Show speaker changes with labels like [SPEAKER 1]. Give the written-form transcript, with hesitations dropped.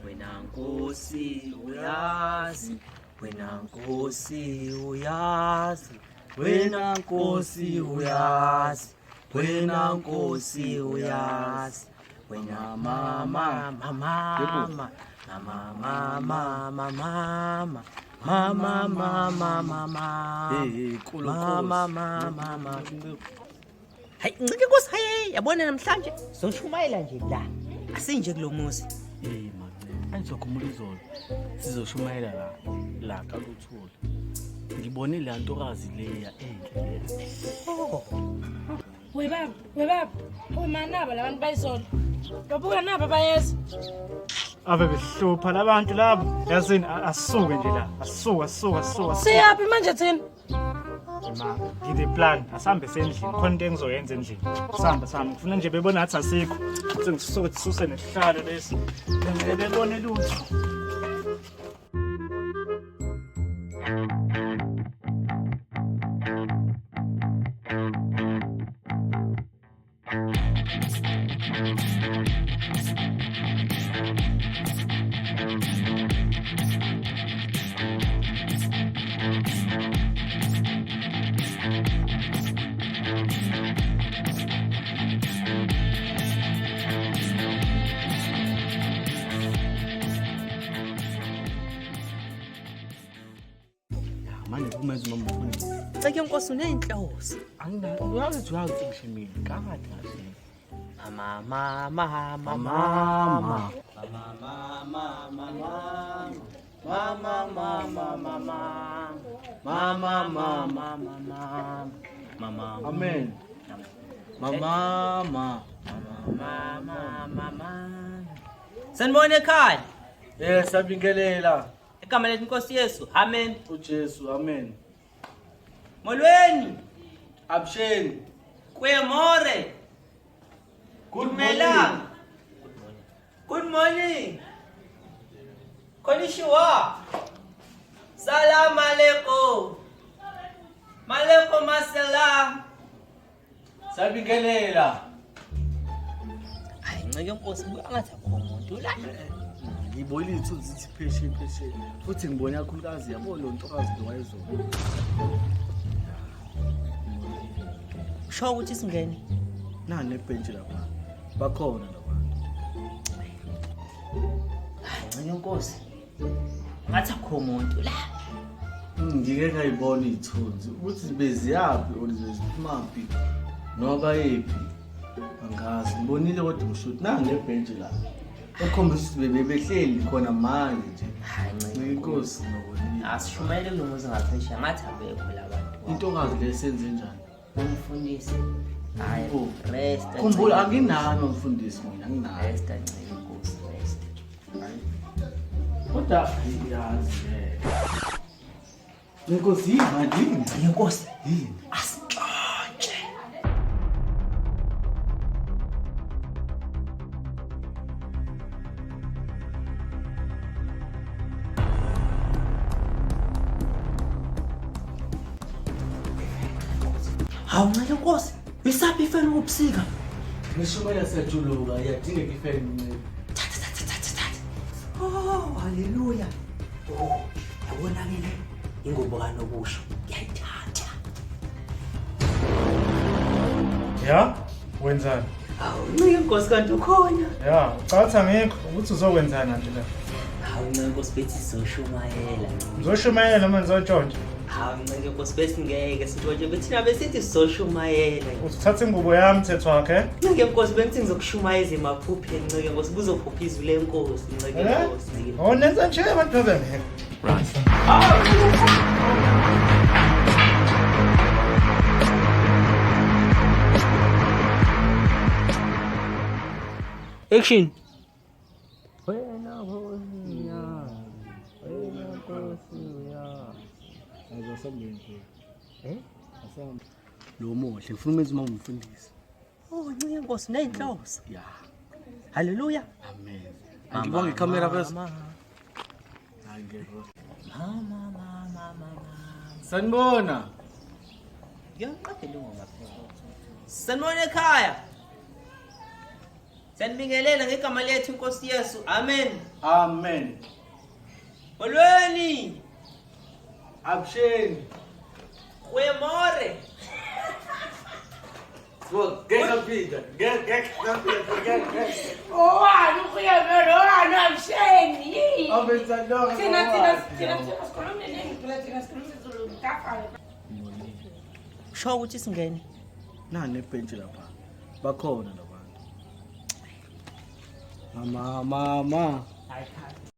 [SPEAKER 1] Wena Nkosi uyazi, wena Nkosi uyazi, wena Nkosi uyazi, wena Nkosi uyazi, wena mama mama mama mama mama mama mama mama mama
[SPEAKER 2] Hey, hey, nkulu
[SPEAKER 1] mama mama mama. Hayi ncike Nkosi, hayi yabona namhlanje soshumayela nje la. Asinje kulomuzi.
[SPEAKER 2] Hey mancane, angizokhumula izolo. Sizoshumayela la la kaLuthuli. Ngibone le ntokazi leya enhle leya.
[SPEAKER 1] Oh.
[SPEAKER 3] We baba, we baba. Uma naba labantu bayizolo. Babuka naba bayeza.
[SPEAKER 4] Ave behlupha labantu labo. Yazini asisuke nje la. Asisuke, asisuke, asisuke.
[SPEAKER 3] Siyaphi manje thina?
[SPEAKER 4] Ma, ngine plan. Asambe sendlini. Khona into engizoyenza endlini. Asambe, asambe. Ngifuna nje bebona ngathi asikho. Sengisuke sisuse nesihlalo lesi. Bengeke bebone lutho.
[SPEAKER 2] Manje kumeza uma mfundisi.
[SPEAKER 1] Ceke Nkosi unenhloso.
[SPEAKER 2] Anginayo. Uyazi ukuthi uyazi ukuthi ngishimile. Kakade ngashimile.
[SPEAKER 1] Mama mama mama
[SPEAKER 2] Mama.
[SPEAKER 1] mama mama mama mama mama mama mama mama.
[SPEAKER 2] Amen. Mama mama.
[SPEAKER 1] Mama mama. Sanibona ekhaya.
[SPEAKER 2] Eh sabingelela
[SPEAKER 1] Igama lethu Nkosi Yesu. Amen.
[SPEAKER 2] uJesu. Amen.
[SPEAKER 1] Molweni.
[SPEAKER 2] Absheni.
[SPEAKER 1] Kwemore.
[SPEAKER 2] Good
[SPEAKER 1] Dumelang. Good morning. Konnichiwa. Salam alaikum. Malaikum assalam.
[SPEAKER 2] Sabingelela.
[SPEAKER 1] Hayi nceke Nkosi buka ngathi akukho umuntu la.
[SPEAKER 2] Ngibona iy'thunzi zithi pheshe pheshe futhi ngibona kakhulukazi yabo lo ntokazi lo wayezolo.
[SPEAKER 1] Usho ukuthi singene.
[SPEAKER 2] Nani nebhentshi lapha. Bakhona labantu.
[SPEAKER 1] Hayi nceke Nkosi. Ngathi akukho umuntu la.
[SPEAKER 2] Ngike ngayibona iy'thunzi ukuthi beziyaphi or beziphumaphi noma bayephi angazi ngibonile kodwa ngisho ukuthi nangi nebhentshi la ekhombisa ukuthi bebehleli khona manje nje.
[SPEAKER 1] Hayi nceke
[SPEAKER 2] Inkosi ngibonile.
[SPEAKER 1] Asishumayele kulo muzi ngaphesheya ngathi abekho labantu.
[SPEAKER 2] Intokazi le senze njani?
[SPEAKER 1] Umfundisi. Hayi
[SPEAKER 2] Oh.
[SPEAKER 1] rest.
[SPEAKER 2] Khumbula anginami umfundisi mina anginayo.
[SPEAKER 1] Rest nceke Nkosi rest.
[SPEAKER 2] Kodwa yazi ke. Inkosi yini manje yini?
[SPEAKER 1] Nceke Nkosi.
[SPEAKER 2] Yini?
[SPEAKER 1] Asixoxe. Hawu nceke Nkosi, isaphi ifeni ubusika?
[SPEAKER 2] Ngishumayela siyajuluka iyadingeka ifeni ncebe.
[SPEAKER 1] Thatha thatha thatha thatha. Oh, haleluya. Oh, yabona ke le ingubo kanokusho. Ngiyayithatha.
[SPEAKER 4] Ya, wenzani?
[SPEAKER 1] Hawu nceke Nkosi kanti ukhona.
[SPEAKER 4] Ya, ucatha ngikho ukuthi uzokwenzani kanti la.
[SPEAKER 1] Hawu nceke Nkosi bethi sizoshumayela.
[SPEAKER 4] Ngizoshumayela noma ngizotshontsha?
[SPEAKER 1] Hawu nceke Nkosi besingeke sintshontshe bethina besithi sizoshumayela.
[SPEAKER 4] Uthatha ingubo yami mthetho wakhe?
[SPEAKER 1] Nceke Nkosi bengithi ngizokushumayeza emaphupheni nceke Nkosi buzophupha izwi lenkosi nceke
[SPEAKER 4] Eh?
[SPEAKER 1] Nkosi. Nceke.
[SPEAKER 4] Oh, nenza nje abantu bebengekho.
[SPEAKER 1] Action. Wena Nkosi uyazi, wena Nkosi uyazi.
[SPEAKER 2] Azasambe.
[SPEAKER 1] Eh?
[SPEAKER 2] Asambe. Lo muhle ngifuna umenze uma umfundisi.
[SPEAKER 1] Oh, nceke Nkosi nenhloso.
[SPEAKER 2] Ya.
[SPEAKER 1] Haleluya.
[SPEAKER 2] Amen. Angibonge ikhamera first.
[SPEAKER 1] Mama,
[SPEAKER 2] Hayi ngeke.
[SPEAKER 1] mama, mama, mama.
[SPEAKER 2] Sanibona.
[SPEAKER 1] Ngiyaqedela ingoma phela. Sanibona ekhaya. Siyanibingelela ngegama lethu inkosi Yesu. Amen.
[SPEAKER 2] Amen.
[SPEAKER 1] Molweni.
[SPEAKER 2] Abusheni.
[SPEAKER 1] Goeiemôre.
[SPEAKER 2] Ngeke Peter. Ngeke ngeke ngeke.
[SPEAKER 3] Owani ukhuyamela owani amsheni.
[SPEAKER 2] Abethandonga.
[SPEAKER 3] Thina thina thina thina sikhuluma nini phela thina sikhuluma isiZulu kafana.
[SPEAKER 1] Sho ukuthi singene.
[SPEAKER 2] Nani ebhentshi lapha. Bakhona labantu. Mama mama.
[SPEAKER 1] Hayi cha.